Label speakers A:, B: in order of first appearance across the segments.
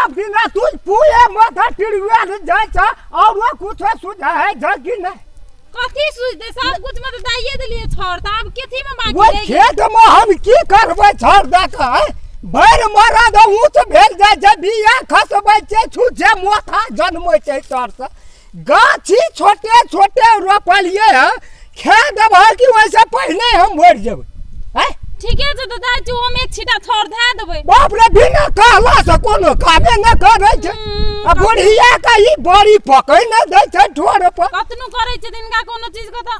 A: सब दिना तू पूरे माथा टिड़ुआ जाइ छ और कुछो सुझा है छ कि नहि?
B: कथी सुझतै? सब कुछ में तऽ दैये देलियै छड़, तऽ आब कथी में बाकी
A: ओहि
B: रहि गेलै?
A: खेत में हम की करबै छड़ दऽ कऽ? भरि मरद ऊँच भेल जाइ छै, बिया खसबै छै, छुच्छे मोथा जनमै छै तरसँ। गाछी छोटे छोटे रोपलियै हँ, खा देबह कि ओहिसँ पहिने हम मरि जेबै? आँय?
B: ठीके छै, तऽ जाइ छी हम एक छीटा छड़ धए देबै।
A: बाप रे, बिना कहला से कोनो कामे नहि करै छै। आ बुढ़िया के ई बड़ी पकै नहि दै छै ठोर पर।
B: कतनो करै छै तिनका कोनो चीज के तऽ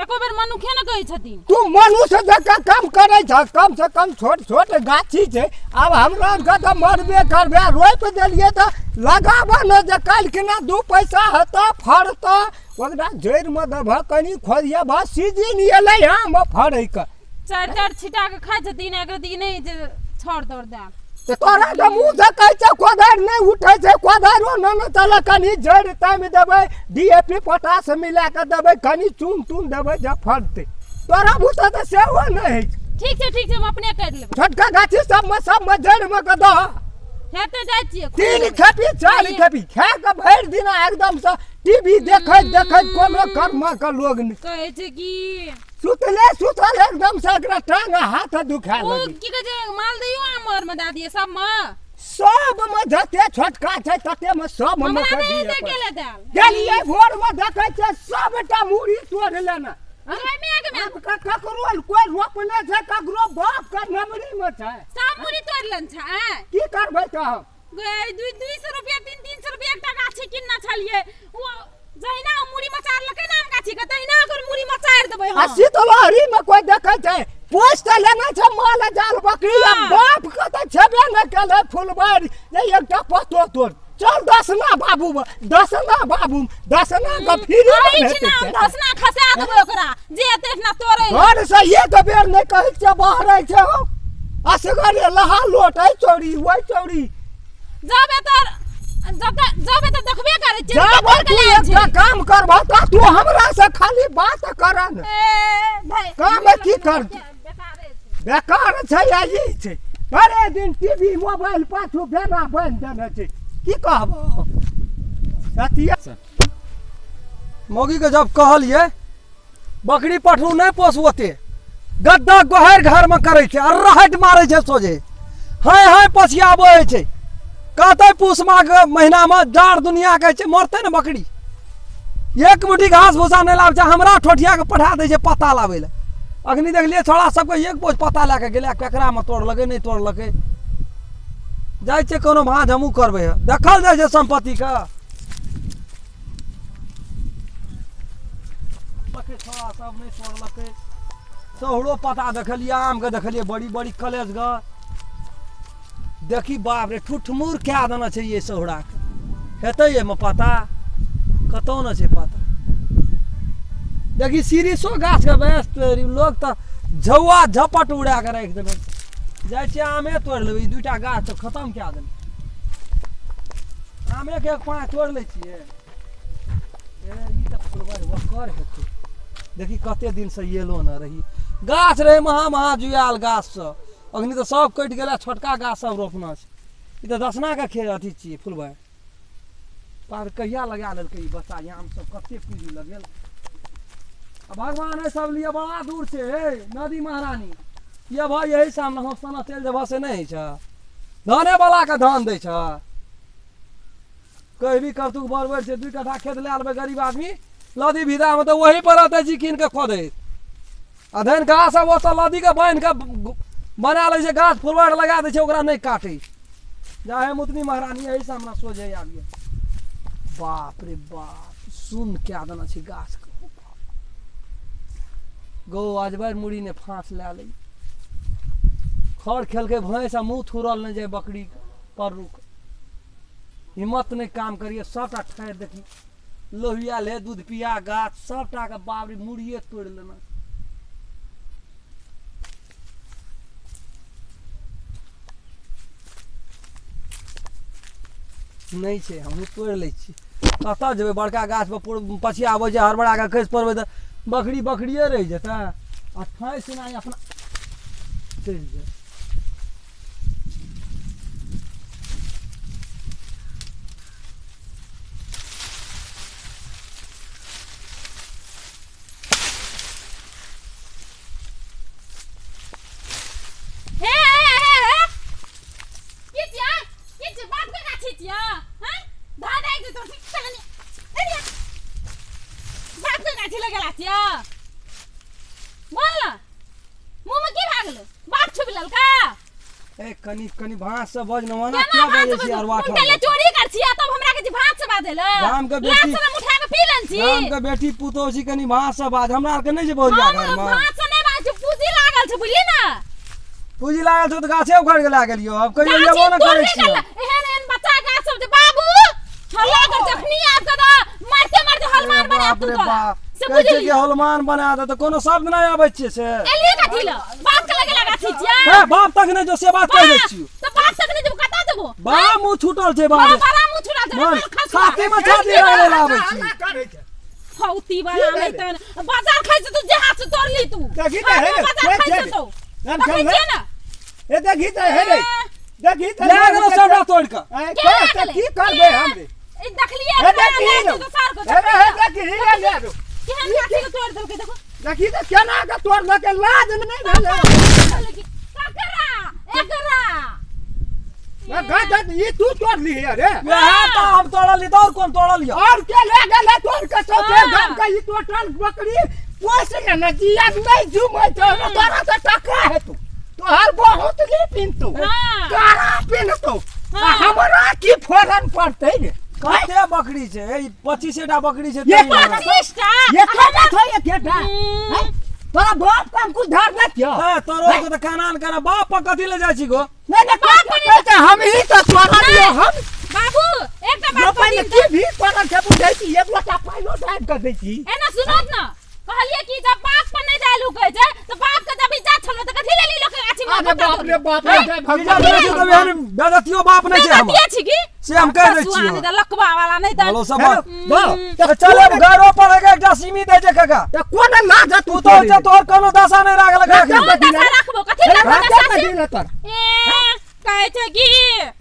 B: एको बेर मनुखे ने कहै छथिन।
A: तू मनुष्य जकाँ काम करै छह? कम से कम छोट छोट गाछी छै, आब हमरा आरके तऽ मरबे करबै। रोपि देलियै तऽ लगाबऽ ने जे काल्हि खिना 2 पैसा हेतऽ, फड़तऽ। ओकरा जड़िमे देबह, कनि खोदियबह, सीजन एलै हँ आम फड़ैके।
B: चारि चारि छिटा के खाइ छथिन, एक रति नहि जे छड़ तोड़ दए।
A: तऽ तोरा तऽ मुँह से कहै छै कोदारि नहि उठै छै, कोदारिो नहि ने चलऽ। कनि जड़ि तामि देबै, डी ए पी पोटास मिला कऽ देबै, कनि चून तून देबै जे फड़तै। तोरा बुते तऽ सेहो नहि होइ छै।
B: ठीक छै, ठीक छै, हम अपने करि लेबै।
A: छोटका गाछी सबमे सबमे जड़िमे कऽ दह।
B: हेतै, जाइ छियै।
A: 3 खेपी 4 खेपी खा कऽ भरि दिना एकदमसँ टीवी देखैत देखैत कोनो कर्म के लोग नहि।
B: कहै छै कि
A: सुतले सुतल एकदम से एकरा टांग हाथ दुखा
B: ओ
A: लगे।
B: की कहै छै, मालदहियो आम आर मे दए दियै सबमे?
A: सब मे जते छोटका छै तते मे सब मे
B: हमरा
A: के
B: नहि
A: दियै
B: हेतै
A: पड़तै।
B: केले देल।
A: गेलियै भोर मे, देखै छियै सबटा मूड़ी तोड़ लेने।
B: ओहिमे एक मे
A: आब ककरो कोइ रोपने छै, ककरो बाप के नमरी मे छै।
B: सब मूड़ी तोड़ि लेने छै, आँय?
A: की करबै तऽ हम?
B: गै, 200 रुपया 300 रुपया एकटा गाछी किनने छलियै। ओ जहिना ओ मूड़ी मचारलकै ने आम गाछी के, तहिना ओकर मूड़ी मचारि देबै
A: आ
B: हम।
A: शीतलहरी मे कोइ देखै छै? पोस तऽ लेने छै माल जाल बकरी आ
B: हाँ।
A: बाप के तऽ छेबे नहि केलै फुलबाड़ी जे एकटा पतो तोड़। चल दसना बाबू, दसना बाबू, दसना के फ्री मे
B: एहिठिना
A: भेटै
B: हम
A: छै।
B: धसना खसा देबै ओकरा जे एते एहिठिना तोड़ै लए।
A: घर से एक बेर नहि कहै छियै बहरै छै हौ, असगरे लहा लोट एहि चौरी ओहि चौरी।
B: जब एतऽ जब तऽ जब एतऽ देखबे करै छियै तऽ
A: जब
B: केकर
A: तू
B: के लए
A: एकटा
B: छै?
A: काम करबह तऽ तू हमरा से खाली बात कर ने।
B: ए, धै,
A: काम की करतै?
B: बेकारे छै।
A: बेकार छै आ ई छै, भरे दिन टीवी मोबाइल पाछू बेना बान्हि देने छै। की कहबो सतिया।
C: मौगी के जब कहलियै बकरी पठरू नहि पोसू, ओते गद्दा गोहर घरमे करै छै आ रहट मारै छै सोझे, हाय हाय पछियाबै छै। कहतै पूस माघ महीनामे जाड़ दुनिया कहै छै, मरतै ने बकरी। एक मुट्ठी घास भूसा नहि लाबै छै, हमरा ठोठिया के पठा दै छै पत्ता लाबै लए। अखनी देखलियै छोड़ा सबके एक बोझ पत्ता लए कऽ गेलै, केकरामे तोड़लकै नहि तोड़लकै। जाइ छियै, कोनो भाँज हमहूँ करबै। देखल जाइ छै सम्पत्तिके। छोड़ा सब नहि तोड़लकै। सहुरो पता देखलियै, आमके देखलियै, बड़ी बड़ी कलेज ग देखी। बाप रे, ठुठमुर कए देने छै ये सहुराके। हेतै एहिमे पता? कतहु नहि छै पता। देखी शिरीषो गाछके बस तोड़ि लोक तऽ झौआ झपट उड़ा कऽ राखि देने। जाइ छियै आमे तोड़ि लेबै, ई दूटा गाछ तऽ खतम कए देने। आमेके एक पाँच तोड़ि लै छियै। ए, ई तऽ फुलबाड़ी ओकर हेतै। देखी कते दिनसँ एलो न रही। गाछ रहै महा महा जुआयल गाछ सब, अखनी तऽ सब कटि गेलै, छोटका गाछ सब रोपना छै। ई तऽ दसनाके खे अथी छियै फुलबाड़ी। पार कहिया लगा लेलकै ई बच्चा आम सब? कते पूँजी लगेल आ भगवान एहि सब लिए बड़ा दूर छै। हे नदी महारानी, ये भाई यही सामने हम सना चलि जेबह से नहि होइ छै। धाने वाला के धान दै छै, कहीं भी करतुक बरबर छै। 2 कट्ठा खेत लए लेबै गरीब आदमी लदी भिदामे तऽ वही पर रहतै जी कीन कऽ खोदैत आ धान घास सब ओतऽ लदीके बान्हि कऽ बना लै छै, गाछ फुलवार लगा दै छै, ओकरा नहि काटै। जाहे मुतनी महारानी एहि सामने सोझे आबिये। बाप रे बाप, सुन कए देना छै गाछके गौ। अजबर मुड़ी ने फाँस लए लै। खर खेलकै भैंस आ मुँह थुरल नहि जाय बकरी पर्रूके। हिम्मत नहि काम करिए, सबटा ठाढ़ि। देखी लोहिया ले दूध पिया गाछ सबटा के बाबरी मुड़िए तोड़ि लेना। नहि छै, हमहूँ तोड़ि लै छी। कतऽ जेबै? बड़का गाछपर पछिया आबै छै, हड़बड़ा कऽ खसि पड़बै तऽ बकरी बकरिए रहि जेतै आ ठाँसि नहि अपना चलि जायत।
B: छियै हैं धा दाइ जे तो चल ने अरे बाप के गाछी लगेला छियै बोल ना मुंह में की भागलो बाप छुपि लेलका
C: ए कनी कनी भाँस से बज न मना
B: केना
C: किया
B: भात
C: बजै
B: से
C: छी
B: बाजू?
C: अरवा
B: हम पहिले चोरी कर छियै तब हमरा के जे भात से बाजै ल
C: राम के बेटी-
B: लात से हम उठा के पी लेन छी
C: राम के बेटी पुतोह छी कनी भाँस से बाज हमरा आर के नहि छै बहुरिया
B: हम
C: घर में
B: भात से नहि बाजै छी पूंजी लागल छै बुझली ना
C: पूंजी लागल छौ तऽ गाछे उखाड़ के लए गेलियो अब कहियो
B: गाछी
C: एबो न करै
B: तोड़ने
C: छियो
B: गेल। एहन एहन बच्चा गाछ सब जे बाबू हल्ला कर जखनी आब के तऽ मारते मारते हलमान बना
C: बाप
B: तू
C: रे
B: तोरा
C: बाप
B: से
C: कहै छै
B: बुझली
C: कि हलमान बना दे तऽ कोनो शब्द नहि आबै छियै से
B: एलिए कथी ल बाप के लगे लगा छी छियै
C: हे बाप तक नहि जो से बात कहि दै छियो
B: तऽ बाप तक नहि जेबो कतऽ जेबो
C: बा मुँह छूटल छै
B: बा
C: बाप
B: बड़ा मुँह छुड़ा जेबो
C: मन
B: खसुआ
C: छाती में छाती रगड़े ला आबै छी
A: हल्ला करै छै।
B: फौती वाला
A: की
B: नहीं
A: भेलै?
B: तन बाजार खाइ छै तू जे हाथ से तोड़ली तू
A: देखी तऽ हे रे,
B: बाजार
A: हे
B: खाइ
A: छै
B: छै तो
A: राम
B: देखै
A: चल
B: छियै ना
A: ए देखी तऽ हे रे देखी तऽ
C: लए गेलो सबटा तोड़ि कऽ
A: ए,
B: के
A: कह तऽ
B: लागलै?
A: की करबै हम रे
B: ई देखलियै
A: हे देखी
B: हमरा
A: रे
B: तो सार को
A: हे रे हे देखी रे ले रो
B: केहन गाछी के तोड़ देलकै देखो
A: देखी तऽ केना के तोड़लकै लाज नहि भेलै
B: ककरा एकरा
A: गाछ ई तू तोड़ली रे
C: वएह तऽ हम तोड़ल तऽ और कोन तोड़ल यऽ
A: और के ले गेलै तोड़ के सौंसे
B: हाँ।
A: गाम के ई टोटल बकरी पोस लेने जिया नहि जुमै छौ रे, तोरा से टका हेतौ तोहर बहुत ली पिनतौ
B: हाँ।
A: तोरा पिनतौ आ
B: हाँ।
A: हमरा की फोरन पड़तै रे
C: कते बकरी छै ई 25 टा बकरी छै
A: ये
C: तै ने।
B: 25 टा
A: ये केटा छौ एकेटा
B: हम्म।
A: हैं? तोरा बाप के हम कुछ धर नहि छियौ
C: ए तोरो के तऽ कानान केना बाप पर कथी ले जाइ छी गो
A: नहीं नहीं
B: बाप
A: बाप नहीं तो हम ही तो तोरा लियो हम
B: बाबू एकटा बात
A: रोपै में
B: कही
A: की भी पड़ल छै बुझै छी एक लोटा पाइनो डालि कऽ दै छी
B: एना सुनत ना कहलिए कि जब बाप पर नहीं जाय लुकै छै तो बाप के जब इज्जत छलो त कथी लेली लोक के गाछी में
A: अरे बाप रे बाप रे जय
C: इज्जत
A: भगवान
C: नहि छै तऽ एहन बेजतियो बाप नहि छै हमर
B: बेजतिये छी की
C: से हम कहि दै
B: बसुआ
C: छियौ
B: नहि तऽ लकवा वाला नहि तऽ
C: बोलो सब
A: हेलो,
C: बात
A: बाप,
C: तऽ चल अब घरो पर एक एकटा सीमी दै छै काका
A: तऽ कोन लाज
C: तू तो छै तोहर कोनो दशा नहि राखल
A: राख-
B: कोन दशा राखबो कथी राखबो दशा से?
A: तोरा
B: ए कहै छै कि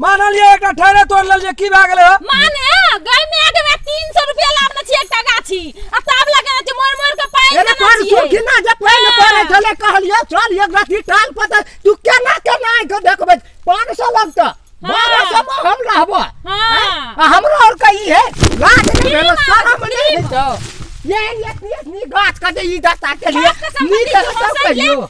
C: मानलियै एकटा ठहरे तोड़ लेलियै की भए गेलै हँ?
B: माने गाय में आगे में 300 रुपया लाभने छी एकटा गाछी आ तब लगे छै मोर मोर के पानि
A: अरे
B: देने
A: पर
B: छियै।
A: सुखी ना जे पानि पड़ै छलै कहलियै चल एक राति टाल पर तू केना केना आइ कऽ देखबै 500 लगतऽ 1200 में हम रहबो
B: हाँ।
A: आ हमरो और के ई है लाज नहीं
B: फ्री
A: भेलो
B: में,
A: शरम नहीं
B: फ्री
A: है तो ये ये इतनी गाछ के जे ई दशा के लिए
B: बाप के संपत्ति
A: नीक
B: तू
A: से सब
B: हंसैत ले
A: कहियो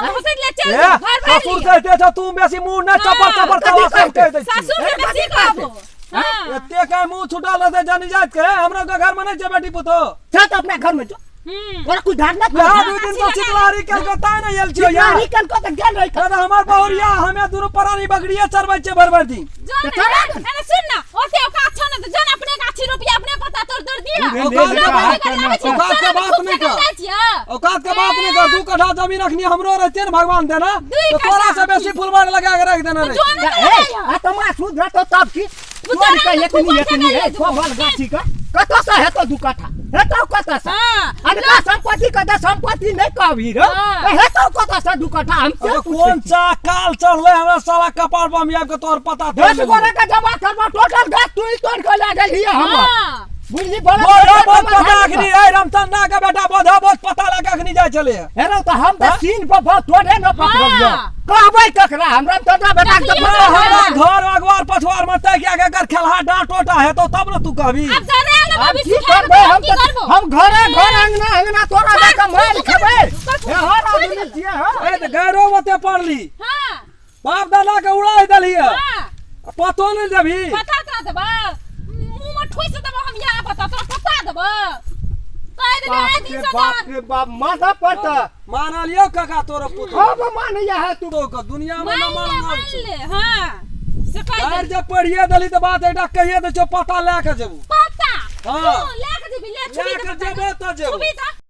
B: हंसैत ले चल
C: ए,
B: घर भरि
C: ससुर
B: लिअ।
C: कहिते छौ तू बेसी मुँह नहि चपर
B: हाँ।
C: चपर
A: कथी
C: तवा सब
A: कहतै?
C: कहि दै छी
B: ससुर से
A: कथी
B: बेसी
A: कहतै?
B: कहबो हाँ
C: एते के मुँह छुटल रहतै जनी जात के हमरो के घर में नहि छै बेटी पुतोह
A: चल तो अपना घर में जो
B: हम्म
A: और कुछ धार ना
C: यहाँ दू दिन तो चितलारी कलकत्ता नहि आयल छियौ यार
A: चितलारी कलकत्ता गेल रही
C: दादा हमर बहुरिया हमे दुनू परानी बकरिये चरबै छियै भरि भरि दिन
B: जो
A: तऽ
B: ने
A: चला ने।
B: अरे सुन ना ओते औकात छौ ने तऽ जन अपने गाछी रोपी अपने पत्ता तोड़ तोड़ दिया
C: औकात के बात औकात के बात नहि कर औकात के बात नहि कर दू कट्ठा जमीन अखनी हमरो रहते ने भगवान देना
B: दुई
C: तो तोरा से
B: कट्ठा।
C: बेसी फुलबाड़ लगा के रख देना
B: जो
C: रे
B: ने
A: ए आ तो मा सुध रहतो तब की तोड़ के एतनी एतनी है कोमल गाछी का कतऽ से हेतो दू कट्ठा हेतो कतऽ से
B: हाँ
A: अनका संपत्ति के तऽ संपत्ति नहि कहबी रे
B: हाँ।
A: तऽ हेतो कतऽ से दू कट्ठा हम से
C: अरे
A: पूछै
C: कोन
A: छी।
C: चा काल चढ़ले हमरा साला कपार पर हम आबि के तोहर पता तोड़
A: 10 गोरे के जमा करबा टोटल गाछ तू ही तोड़ के लए गेलही हमर
B: हाँ
A: बुझली बड़ा
C: बोधा बहुत पता अखनी रे रामचंद्रा के बेटा बोधा बहुत पता लगा अखनी जाइ छले
A: हेरो तऽ हम तऽ सीन पर बहुत तोड़े न पकड़लियो
B: हाँ।
A: कहबै ककरा हमरा तोरा बेटा के
B: देखियौ
A: बड़ा
B: तऽ
A: हमरा
C: हमरा घर अगवार पछवार में तय किया के खेलहा डांट टोटा हेतौ तब न तू कहबी
B: अब जरे आलो
A: अब
B: भाभी
A: की
B: सिखा
A: करबै हम
B: की
A: तऽ
B: करबो
A: हम घरे घर अंगना अंगना तोरा बेटा मार खेबै
B: कर-
A: हे हर आदमी छियै हँ
C: ए तऽ गैरो ओते पढ़ली
B: हां
C: बाप दादा के उड़ा देलही
B: हां
C: पतो नहीं देबही
B: पता तोरा देबा मुंह में ठुस देबो हम यहाँ पता तोरा पता देबो कह देबे आइ
A: बाप
B: दिन
A: रे
B: से
A: बाप रे बाप माथा पर तऽ
C: मानलियो काका तोरा पुतोह
A: हम मानैया है तू
C: तो के दुनिया में
B: मान
C: न
B: ले
C: मान
B: मान ले हां से कह
C: यार
B: दे
C: जब पढ़िए देली तऽ बात एकटा कहिए दै छियौ पता लए के जेबू
B: पता
C: हाँ।
B: तू ले के जेबी ले छुबी
C: लए के जेबो तऽ जेबो
B: छुबी तऽ